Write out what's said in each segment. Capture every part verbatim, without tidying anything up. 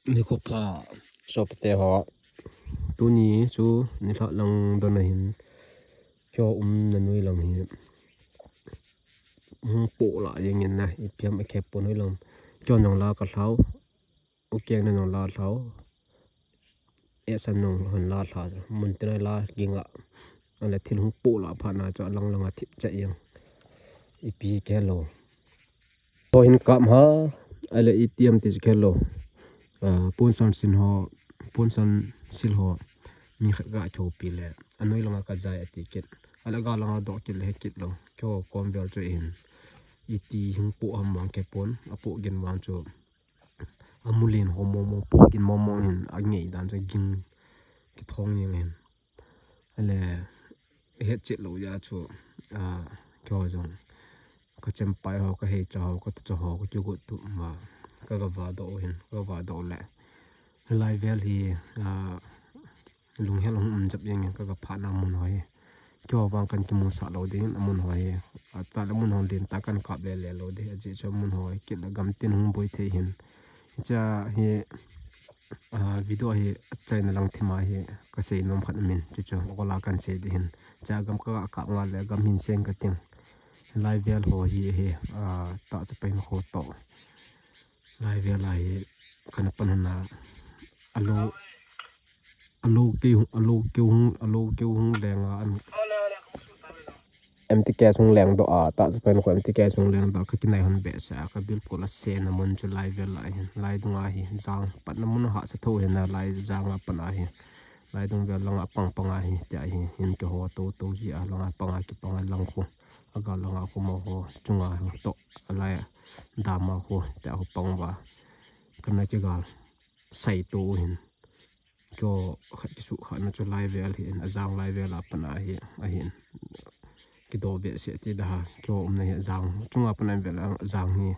Nikho pha, sopite ho. Tuni chu nilhah lang don ahin. Keiho umna noi lang hi hung pohlah jeng in na, ipi ham akhe pon hoi lang. Keiho nung la kalhau. Ukeng na nung la lhau. Esan nung hon la lha. Mun tin la ging a. Ale thil hung pohlah phat na chu alang lang a thip chai jeng. Ipi khe lou. Ho hin kap ha, ale iti ham ti chu khe lou. Ah, ponsan sin ho, ponsan sil ho. Mi khat ga thopi le. Anoi lang a ka jai ati kit. Ale ga lang a doh kit le he kit lou. Keiho kom vel chu hin. Iti hung poh ham vang khe pon, apoh gin vang chu. Amu len ho momo, poh gin momo hin, angei dan chu ging kithong jeng hin. Ale, het chet lou jeh chu, ah, keiho jong. Ka chempai ho, ka heicha ho, ka tucha ho, ka kigot tu ma. Ka ga va doh hin, ka ga va doh le. Lai vel hi, ah, lunghel hung um jep jeng in ka ga phatna mun ho hi. Keiho vang kan kimusah lou ding in amun ho hi. Ata le mun ho len ta kan kap le le lou ding. Ajeh chu amun ho hi kit le gam tin hung boi thei hin. Hiche hi, ah, video hi achaina lang thim a hi ka sei nom khat amin. Hiche chu akola kan sei ding hin. Hiche gam ka ga kap nga le gam hin seng ka ting. Lai vel ho hi hi, ah, ta cha pai ma kho to. Lai vel a hi kana pan hon a. Alo, alo keu hung, alo keu hung, alo keu hung leng a an. M T K hung leng doh a, ta cha pen ko M T K hung leng doh a, ka kinai hon behseh a, ka bilkul a sena mun chu lai vel a hin, lai dung a hi, jang, patna mun a hahsa tho hin a, lai jang a pan a hi, lai dung vel lang a pang pang a hi, tia hi, hin keiho to to ji a, lang a pang a kipang a lang khu, a gal lang a khu mo ho, chung a hung to, a lai a, dam a khu, tia khu pang va, kana kigal, sai to hin. Keiho khat kisu khat na chu lai vel hi in, a jang lai vel a pan a hi, a hin. Kido behseh ti da ha, keiho umna hi a jang, chunga pan a vel a jang hi,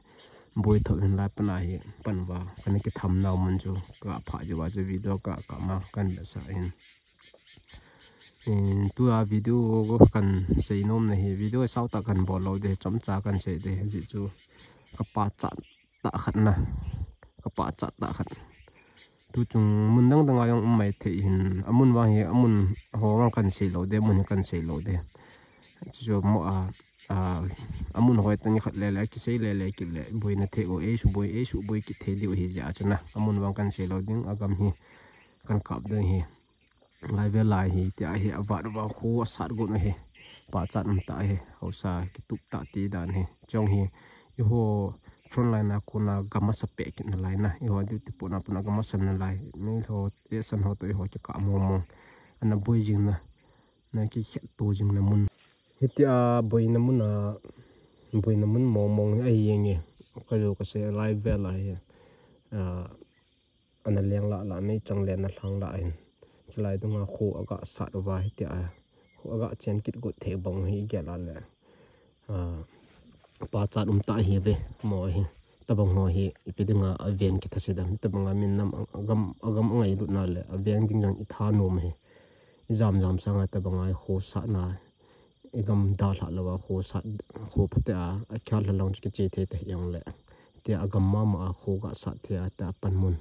boi tho hin lai pan a hi, pan va, kana kitham na mun chu, ka pha ji va chu video ka, ka ma kan behseh hin. In, tua video kan sei nom na hi, video sau ta kan bol lou ding, chomcha kan sei ding, ji chu, ka pachat tah khat na, ka pachat tah khat. Tu chung mun dang dang a jong um mai thei hin, amun vang hi, amun ho vang kan sei lou ding, amun hi kan sei lou ding. Chu chu mo a, a, amun ho hi tang khat le le, kisei le le kit le, boina thei u, ei su boi, ei su boi kit thei diu hi jeh a chu na, amun vang kan sei lou ding, agam hi kan kap ding hi. Lai vel lai hi, tia hi, avat va khu asat got u hi. Pachat um tah hi, haosa kitup tah ti dan hi. Chong hi, eiho frontline a kona gam asa peh kit na lai na. Eiho duty pona pona gam asa na lai. Meiho, esan ho to eiho kikah mong mong. Ana boi jing na, na kikhet to jing na mun. Hitia boina mun a, boina mun mong mong hi ahi jeng e. Ka jo ka sei lai vel lai hi. Ah, ana leng lah lah, meichang le ana lhang lah hin. Chulai dunga kho aga sat uva hitia, kho aga chen kit got thei bang hi gel a le. Ah, pachat um tah hi ve, mo hi. Tabang ho hi, ipi dinga aven kitha se dam, tabang a min nam agam, agam angailut na le, aveng ding jong itha nom hi. Ijam jam sanga tabang a kho sat na. Igam dalha louva kho sat, kho phatea, akhial lha lang chu kiche thei ta hijongle. Tia agam mama a kho ga sat thei a, tia panmun.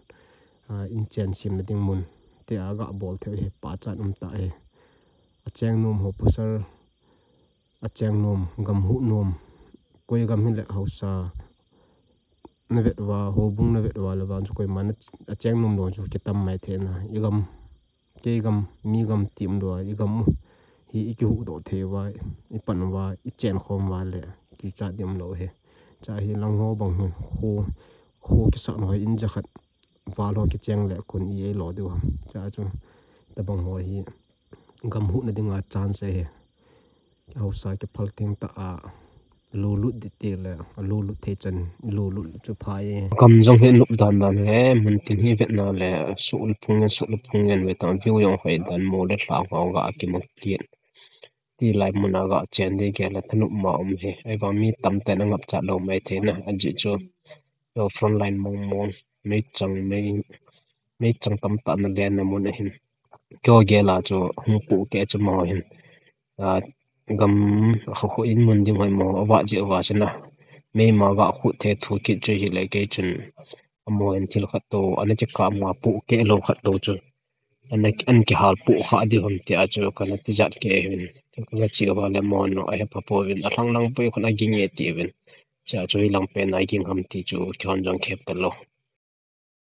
A, inchen semna ding mun. Tia ga bol thei hi pachat um tah hi. Acheng nom ho pasal, acheng nom, gam huh nom. Koi gam hile haosa. Na vet uva, houbung na vet uva le vang chu koima na acheng nom lou chu kitam mai thei na. Igam Kei gam, mi gam ti um lou a, igam u hi ikihuhdoh thei uva, ipan uva, ichen khom uva le, kichat ding um lou hi. Cha hi lang ho bang hi, kho, kho kisat ho hi in jakhat, val ho kicheng le kun i ei lo diu ham. Cha chu, tabang ho hi, gam huhna dinga chance hi. Haosa kiphal theng tah a, lulut ding ti le, lulut thei chan, lulut chu phai e. Gam jong hi nop dan dan hi, mun tin hi vetna le, suhluphung ngen, suhluphung ngen ve tang, view jong hoi dan, mo le lha ho ga kimu kit. Ti lai mun a ga chen ding gel le thanop ma um hi. Ahivang mi tamtah in angap chat lou mai thei na, ajeh chu, yo frontline mong mong, meichang, mei, meichang tamtah na lenna mun ahin. Keiho gel a chu hung pu kei chu mo hin. A, gam kho kho in mun ding hoi mo, ava ji ava sina. Meima ga khu the thu kit chu hile kei chun. Mo in thil khat to, ana kikah mo a pu ke lo khat to chu. Ana, an kihal pu kha di hom ti a chu kana ti jat ke hin. Kana chi va le mo no a he pa po vin a hlang lang pui khun a ging e ti vin. Cha chu hi lang pen a ging ham ti chu kihon jong khep ta lo.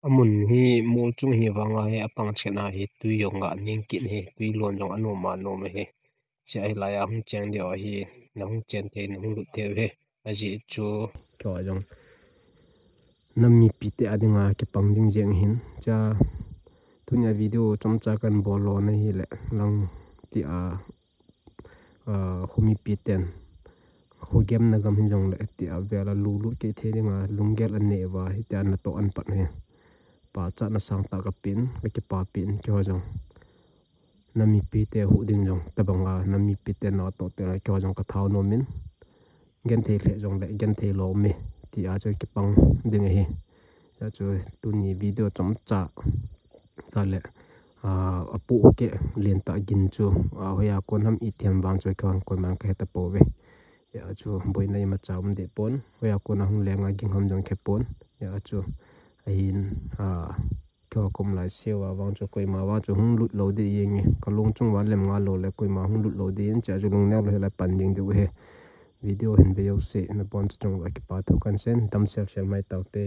Amun hi mol chung hi vanga hi apang chena hi tui jong nga ning kin hi tui lon jong anom anom hi. Cha hi lai a hung cheng deu hi na hung chen thei na hung lut thei hi. Aji chu kyo jong. Nam mipi te a dinga kipang jing jeng hin. Cha tunia video chomcha kan bol lo na hi le lang ti a, a, khomipi ten khogem na gam hi jong le ti a vela lu lu ke the dinga lunggel an ne va hi te an na to an pat hi. Pa cha na sang ta ka pin, ka kipa pin, kyo jong. Nam mipi te hu ding jong, tabanga nam mipi te na to te la kyo jong ka thao nom in. Gen thei le jong le, gen thei lo mi, ti a chu kipang ding ahi. Ya chu tuni video chomcha, ta le, a, apu ke lien ta gin chu, a, hoya kon ham i thiam vang chu kyo koi man ka he ta po ve. Ya chu boina ima cha um de pon, hoya kon a hung lenga ging ham jong khe pon. Ya chu ahin, a, kyo kom lai seo a vang chu koima vang chu hung lut lo de yeng e. Ka lung chung va lem nga lo le koima hung lut lo de in cha chu lung neo lo he la pan ding de u he. Video hin ve yo se na pon chu chung va kipa thu kan sen dam sel sel mai tau te.